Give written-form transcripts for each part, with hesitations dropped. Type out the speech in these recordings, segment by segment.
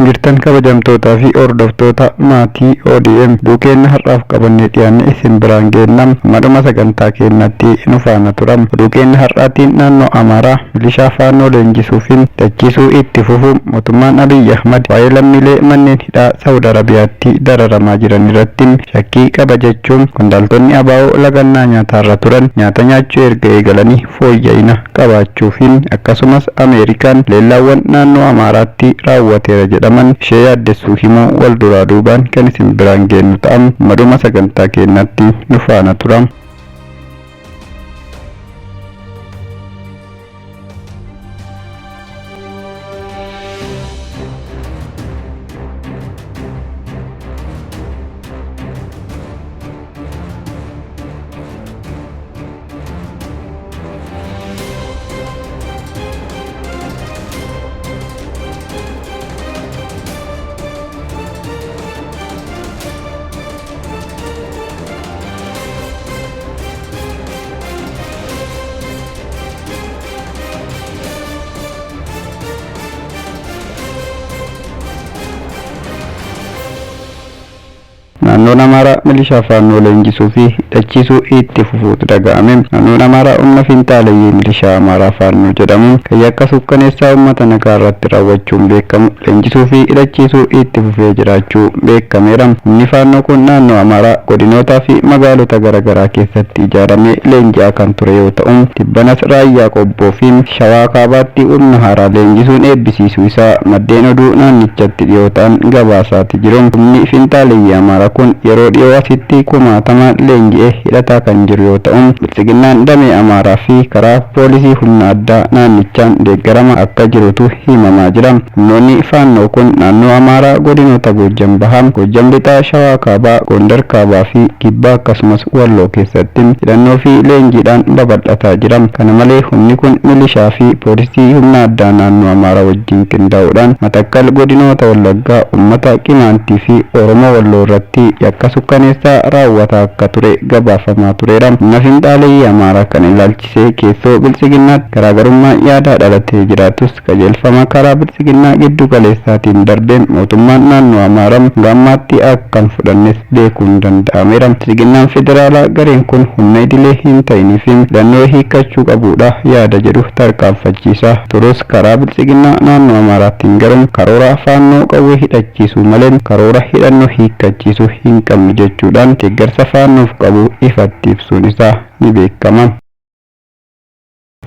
Akkam jirtan kabajamtootaa fi hordoftoota maatii ODM duukeenna har'aaf qabannee dhiyaanne isin biraan geennam madhuma sagantaa keenyatti nu faana turam. Oduu keenya har'aatiin naannoo Amaaraa milishaa faannoo leenjisuu fi hidhachiisuu itti fufu, mootummaan Abiyyi Ahmad waa'ee lammiilee manneen hidhaa Saawud Arabiyaatti dararamaa jiran irratti shakkii qaba jechuun, qondaaltonni ABO lagannaa nyaataarra turan nyaata nyaachuu erga eegalanii fooyya'ina qabaachuu fi akkasumas Ameerikaan leellaawwan naannoo Amaaraatti raawwateera jedhaman ishee yaaddessuu himuu wal duraa duubaan kan isin biraan geenyu ta'am. Maduma sagantaa keenyatti nu faana tura. Naannoon Amaaraa milishaa faannoo leenjisuu fi hidhachiisuu itti fufuutu dhaga'ame. Naannoon Amaaraa humna finxaaleyyii milishaa Amaaraa Faannoo jedhamu kan yakka suukkaneessaa uummata nagaa irratti raawwachuun beekamu leenjisuu fi hidhachiisuu itti fufee jiraachuu beekameera. Humni faannoo kun naannoo Amaaraa godinootaa fi magaalota garaagaraa keessatti ijaaramee leenji'aa kan ture yoo ta'u, tibbanas raayyaa Qobboo fi Shawaa Kaabaatti humna haaraa leenjisuun eebbisiisuu isaa maddeen oduu naannichatti dhiyoo ta'an gabaasaati jiru. Humni finxaaleyyii Amaaraa kun yeroo dhiyoo asitti kumaatama leenji'ee hidhataa kan jiru yoo ta'u, biltsiginnaan damee Amaaraa fi karaa poolisii humna addaa naannichaan deeggarama akka jirutu himamaa jira. Humnoonni faannoo kun naannoo Amaaraa godinoota Goojjam Bahaa, Goojjam Lixaa, Shawaa Kaabaa, Gondar Kaabaa fi Kibbaa akkasumas Walloo keessatti hidhannoo fi leenjiidhaan babal'ataa jira. Kana malee humni kun milishaa fi poolisii humna addaa naannoo Amaaraa wajjin qindaa'uudhaan Matakkal, godinoota Wallaggaa, uummata Qimaantii fi Oromoo Walloo irratti yakka sukkaneessaa raawwataa akka ture gabaafamaa tureera. Humna finxaaleyyii Amaaraa kana ilaalchisee keessoo biltsiginnaatti garaagarummaa yaadaa dhalatee jiraatus, qajeelfama karaa biltsiginnaa giddu galeessaatiin darbee mootummaan naannoo Amaaraa hanga ammaatti akka hin fudhannes beekuun danda'ameera. Biltsiginnaan federaalaa gareen kun humna idilee hin ta'inii fi hidhannoo hiikkachuu qabudha yaada jedhu tarkaanfachiisaa turus, karaa biltsiginnaa naannoo Amaaraatiin garuu karoora faannoo qawwee hidhachiisuu malee karoora hidhannoo hiikkachiisuu hin qabnu jechuudhaan deeggarsa faannoof qabu ifatti ibsuun isaa ni beekama.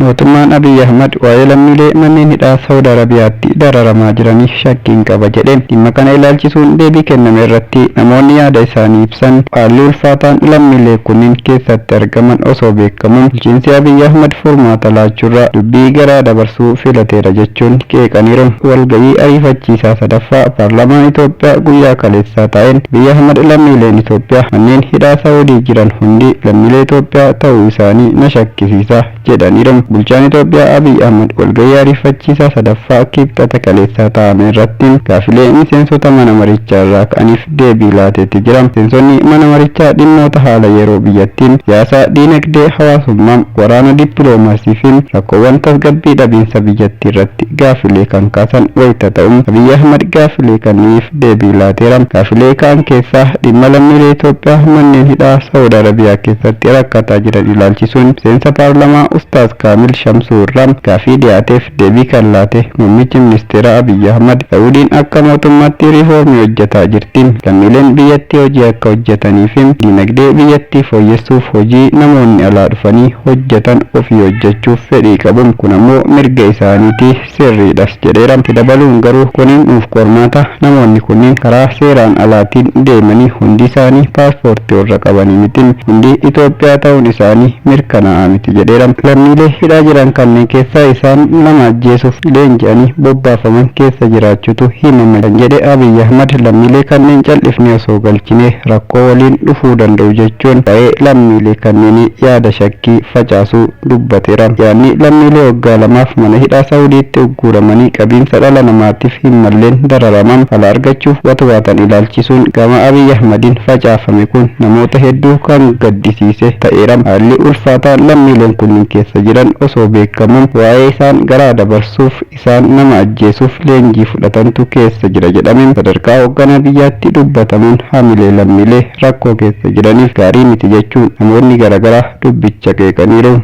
Mootummaan Abiyyi Ahmad waa'ee lammiilee manneen hidhaa Saawud Arabiyaatti dararamaa jiranii shakkiin qaba jedhe. Dhimma kana ilaalchisuun deebii kenname irratti namoonni yaada isaanii ibsan, haalli ulfaataan lammiilee kunniin keessatti argaman osoo beekamu bulchiinsi Abiyyi Ahmad furmaata laachuurra dubbii garaa dabarsuu filateera jechuun qeeqaniiru. Walga'ii ariifachiisaa sadaffaa paarlaamaan Itoophiyaa guyyaa kaleessaa taa'een Abiyyi Ahmad lammiileen Itoophiyaa manneen hidhaa Saawudii jiran hundi lammiilee Itoophiyaa ta'uu isaanii na shakkisiisa jedhaniiru. Bulchaan Itoophiyaa Abiy Ahmad walga'ii ariifachiisaa sadaffaa kibxata kaleessaa taa'ame irratti gaafilee miseensota mana marichaa irraa ka'aniif deebii laateetti jira. Miseensonni mana marichaa dhimmoota haala yeroo biyyattiin, siyaasa, diinagdee, hawaasummaa, waraana, dippiloomaasii fi rakkoowwan tasgabbii dhabiinsa biyyattii irratti gaafilee kan kaasan wayita ta'u, Abiy Ahmad gaafilee kanniif deebii laateera. Gaafilee ka'an keessaa dhimma lammiilee Itoophiyaa manneen hidhaa Saawud Arabiyaa keessatti rakkataa jiran ilaalchisuun miseensa paarlamaa Ustaaz Kaamil Shamsuu irraa gaafii dhiyaateef deebii kan laate muummichi ministeera Abiyyi Ahmad, Saawudiin akka mootummaatti riifoormii hojjetaa jirti. Lammiileen biyyattii hojii akka hojjetanii fi diinagdee biyyattii fooyyessuuf hojii namoonni alaa dhufanii hojjetan ofii hojjechuuf fedhii qabu. Kun ammoo mirga isaaniiti, sirriidhas jedheera. Itti dabaluun garuu, kunin nuuf qormaata, namoonni kunniin karaa seeraan alaatiin deemanii hundi isaanii paaspoortii warra qabanii miti. Hundi Itoophiyaa ta'uun isaanii mirkanaa'aa miti jedheera. Lammiilee hidhaa jiran kanneen keessaa isaan nama ajjeesuuf leenji'anii bobbaafaman keessa jiraachuutu himama kan jedhe Abiyyi Ahmad, lammiilee kanneen cal'ifnee osoo galchinee rakkoo waliin dhufuu danda'u jechuun waa'ee lammiilee kanneenii yaada shakkii facaasuu dubbateera. Yaadni lammiilee waggaa 2f mana hidhaa Saawudiitti ugguuramanii qabiinsa dhala namaatiif hin malleen dararaman fala argachuuf watwaatan ilaalchisuun gama Abiyyi Ahmadiin facaafame kun namoota hedduu kan gaddisiise ta'eera. Haalli ulfaataan lammiileen kunniin keessa jiran jiran osoo beekamuun waa'ee isaan garaa dabarsuuf isaan nama ajjeesuuf leenjii fudhatantu keessa jira jedhame. Sadarkaa hoogganaa biyyaatti dubbatamuun hamilee lammiilee rakkoo keessa jiraniif gaarii miti jechuun namoonni garaagaraa dubbicha qeeqaniiru.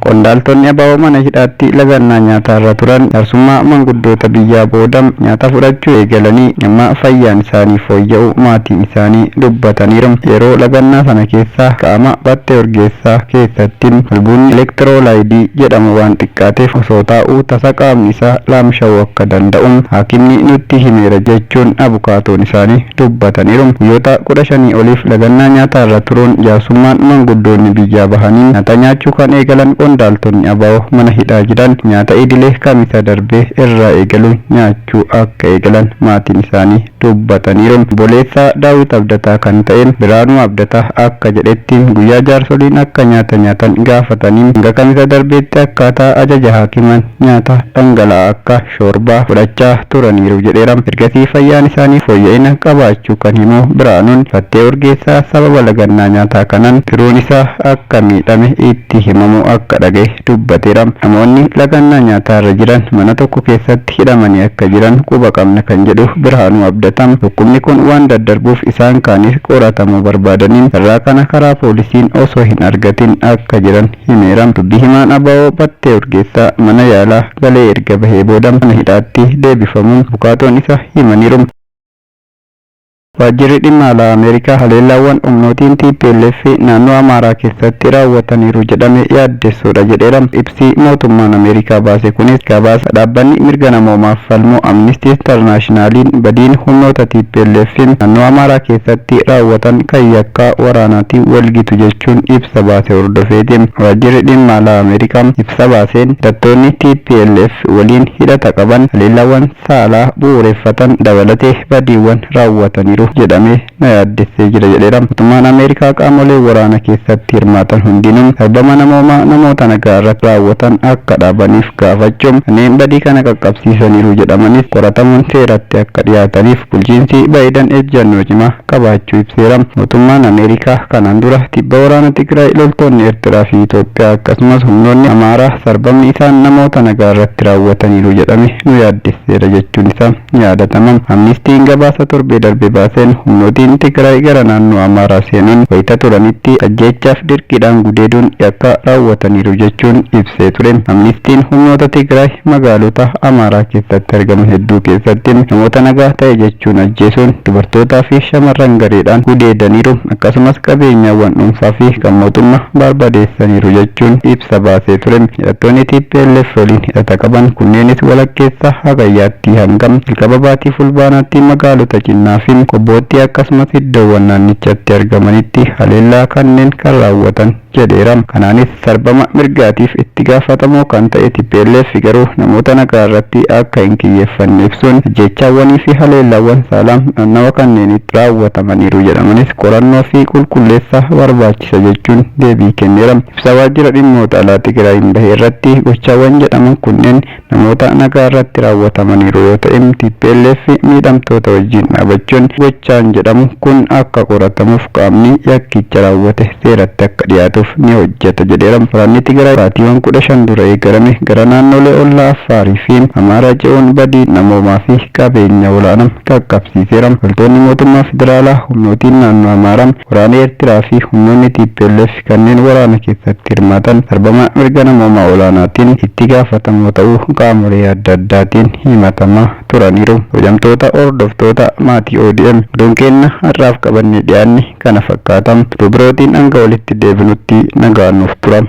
Qondaaltonni ABO mana hidhaatti lagannaa nyaataa irra turan jaarsummaa manguddoota biyyaa booda nyaata fudhachuu eegalanii amma fayyaan isaanii fooyya'u maatiin isaanii dubbataniiru. Yeroo lagannaa sana keessa qaama Battee Urgeessaa keessatti albuunni elektiroolaayidii jedhamu waan xiqqaateef osoo taa'uu tasa qaamni isaa laamsha'uu akka danda'u haakimni nutti himeera jechuun abukaatoon isaanii dubbataniiru. Guyyoota 15 oliif lagannaa nyaataa irra turuun jaarsummaan manguddoonni biyyaa bahanii nyaata nyaachuu kan eegalan qondaaltonni ABO mana hidhaa jiran nyaata idilee kamisa darbee irraa eegaluun nyaachuu akka eegalan maatiin isaanii dubbataniiru. Obboleessaa Daawit Abdataa kan ta'e Biraanuu Abdataa akka jedhetti guyyaa jaarsoliin akka nyaata nyaatan gaafatanii hanga kamisa darbeetti akkaataa ajaja haakimaan nyaata dhangala'aa akka shoorbaa fudhachaa turaniiru jedheera. Ergasii fayyaan isaanii fooyya'ina qabaachuu kan himu Biraanuun, Battee Urgeessaa sababa lagannaa nyaataa kanaan tiruun isaa akka miidhame itti himamu akka dhagaye dubbateera. Namoonni lagannaa nyaataa irra jiran mana tokko keessatti hidhamanii akka jiran quba qabna kan jedhu Birhaanuu Abdataa, dhukkubni kun waan daddarbuuf isaan kaanis qoratamuu barbaadanii carraa kana karaa poolisiin osoo hin argatin akka jiran himeera. Dubbi himaan ABO Battee Urgeessaa mana yaalaa galee erga bahee booda mana hidhaatti deebifamuun abukaatoon isa himaniiru. Waajjirri dhimma alaa Ameerikaa haleellaawwan humnootiin TPLF naannoo Amaaraa keessatti raawwataniiru jedhame yaaddessoodha jedheera. Ibsi mootummaan Ameerikaa baase kunis gabaasa dhaabbanni mirga namoomaaf falmu Amnesty Internationaliin badiin humnoota TPLF naannoo Amaaraa keessatti raawwatan kan yakkaa waraanaatiin walgitu jechuun ibsa baase hordofeeti. Waajjirri dhimma alaa Ameerikaa ibsa baaseen hidhattoonni TPLF waliin hidhata qaban haleellaawwan saalaa bu'uureffatan dabalatee badiiwwan raawwataniiru jedhamee na yaaddessee jira jedheera. Mootummaan Ameerikaa qaamolee waraana keessatti hirmaatan hundinuu sarbama namoomaa namoota nagaa irratti raawwatan akka dhaabaniif gaafachuun kanneen badii kana qaqqabsiisaniiru jedhamanis qoratamuun seeratti akka dhiyaataniif bulchiinsi Baayidan ejjannoo cimaa qabaachuu ibseera. Mootummaan Ameerikaa kanaan dura tibba waraana Tigraay loltoonni Eertiraa fi Itoophiyaa akkasumas humnoonni Amaaraa sarbamni isaan namoota nagaa irratti raawwataniiru jedhame nu yaaddesseera jechuun isaa ni yaadatama. Amnistiin gabaasa torbee darbe baaseen humnootiin Tigraay gara naannoo Amaaraa seenuun wayita turanitti ajjeechaaf dirqiidhaan gudeeduun yakka raawwataniiru jechuun ibsee ture. Amnistiin humnoota Tigraay magaalota Amaaraa keessatti argaman hedduu keessatti namoota nagaa ta'e jechuun ajjeesuun dubartootaa fi shamarran gareedhaan gudeedaniiru, akkasumas qabeenyaawwan dhuunfaa fi kan mootummaa barbadeessaniiru jechuun ibsa baasee ture. Hidhattoonni TPLF waliin hidhata qaban kunneenis walakkeessa Hagayyaatti hanga jalqaba baatii Fulbaanaatti magaalota Cinnaa fi Qobbootti akkasumas iddoowwan naannichatti argamanitti haleellaa kanneen kan raawwatan jedheera. Kanaanis sarbama mirgaatiif itti gaafatamoo kan ta'e TPLF garuu namoota nagaa irratti akka hin kiyyeeffanne ibsuun ajjeechaawwanii fi haleellaawwan saalaa naannawa kanneenitti raawwatamaniiru jedhamanis qorannoo fi qulqulleessa barbaachisa jechuun deebii kenneera. Ibsa waajjira dhimmoota alaa Tigraayin bahe irratti gochaawwan jedhaman kunneen namoota nagaa irratti raawwatamaniiru yoo ta'e, TPLF miidhamtoota wajjin dhaabachuun gochaan jedhamu kun akka qoratamuuf qaamni yakkicha raawwate seeratti akka dhiyaatuuf ni hojjeta jedheera. Waraanni Tigraay baatiiwwan 15 dura eegalame gara naannolee ollaa Affaarii fi Amaaraa ce'uun badii namoomaa fi qabeenya olaanaa qaqqabsiiseera. Loltoonni mootummaa federaalaa, humnootiin naannoo Amaaraa, waraana Eertiraa fi humnoonni TPLF kanneen waraana keessatti hirmaatan sarbama mirga namoomaa olaanaatiin itti gaafatamoo ta'uu qaamolee adda addaatiin himatamaa turaniiru. Hojamtoota hordoftoota maatii ODM, oduun keenya har'aaf qabannee dhiyaanne kana fakkaata. Oduu birootiin hanga walitti deebinutti nagaan nuuf tura.